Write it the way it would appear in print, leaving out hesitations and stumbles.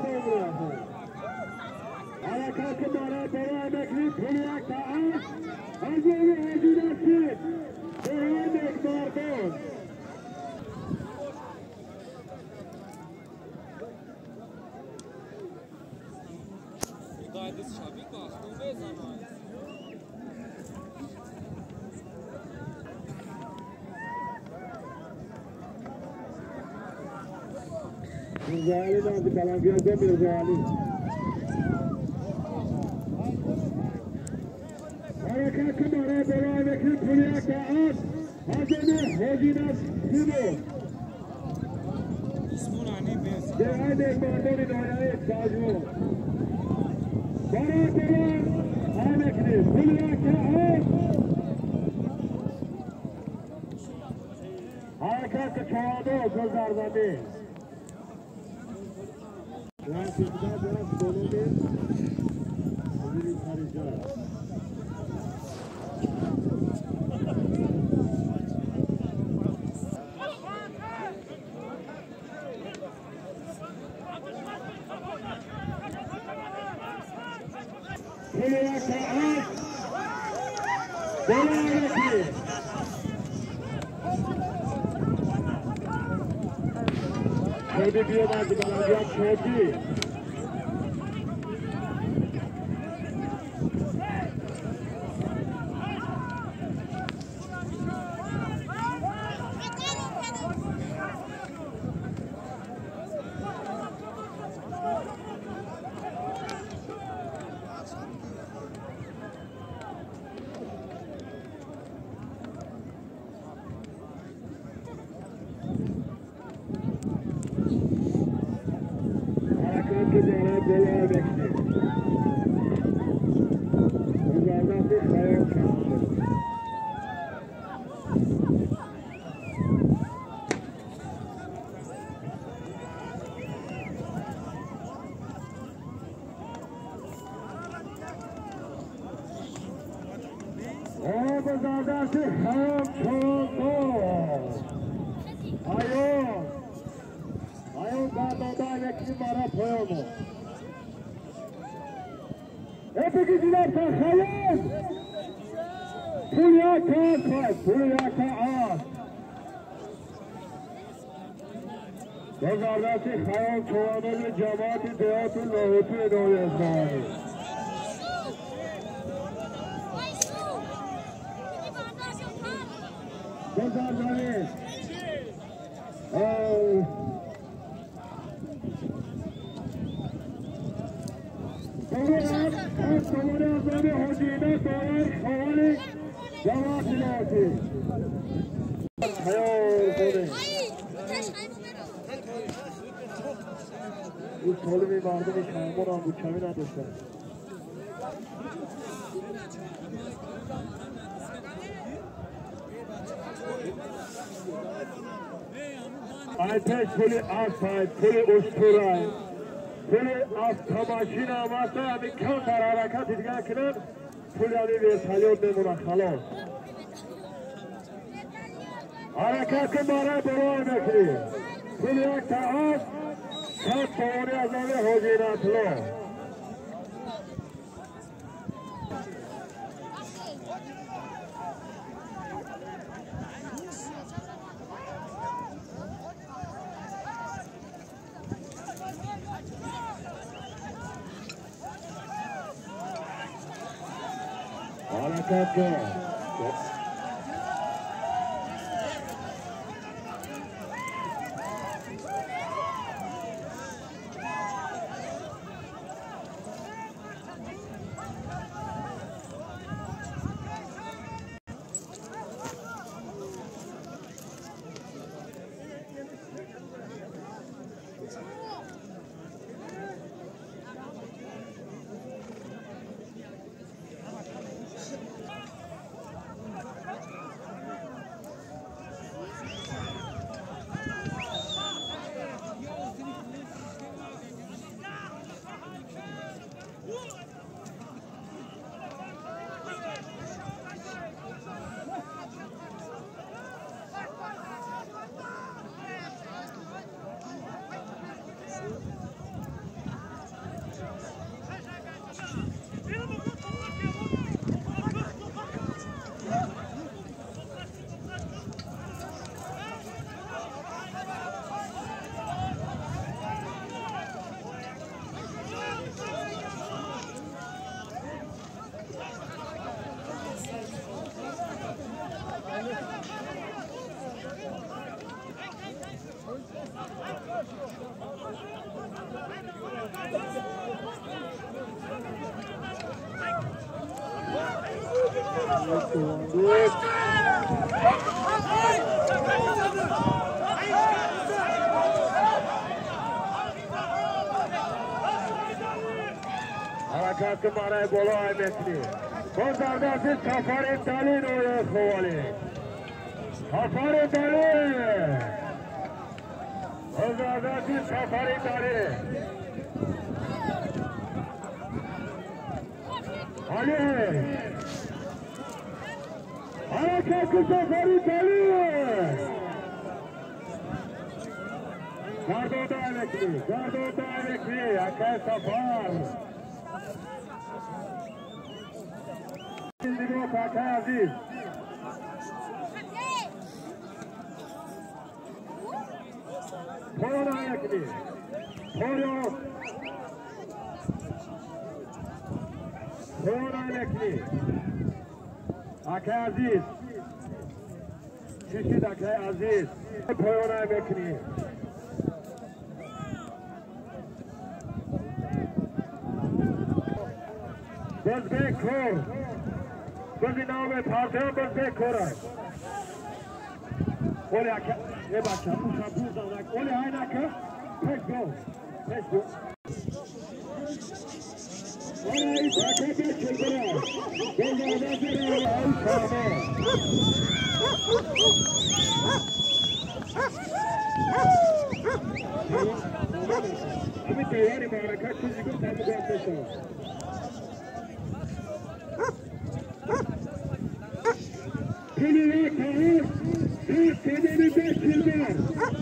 مردم حرکت که داره برای مکنی پول یک تا از اون حاجی نسید برای مردم میرزا علی نازی بلنگی دو میرزا علی حرکت که داره برای مکنی پول یک تا از اون حاجی نسید برای مردم نایه سازمان برای برای مکنی پول یک تا حرکت که 14 گذرزنده خیال چوانان جماعت دیات لاهوتی نوی اصفهانی بزرگانی از دوباره از آن حجینه دارن خواهان جماعت لاهوتی خیال کنه این طالبی مردم کمون هم بود کمی نداشتن آیتش پولی آسای پولی اشتورای پولی آفتماشین هم هسته همین کم در حرکت دیگه کنن پولی همی ویرتالیون میمونن خلاص حرکت که برای برای مکنی پولی یک تا آس صد تومانی از آن حاجی نطلا حرکت کن حرکت که برای بالای مکنی باز در دست سفر دلین آیا خوالی سفر دلین باز در دست سفر دلین علی حرکت که سفر دلین گردو دایمکنی گردو دایمکنی اکای سفر عزیز اکای عزیز چیشید اکای عزیز پایانه میکنی باز بکر باز نام پارتیان باز بکر اولی اکا ای بچه بوشا بوزان اولی های نکه پس گو پس گو اولی بکر بکر برای باز آمد برای ای شامه همین تیاری معرکت چیزی گفت همون گفت بشم پلی تمام bir temeli 5 yıldır.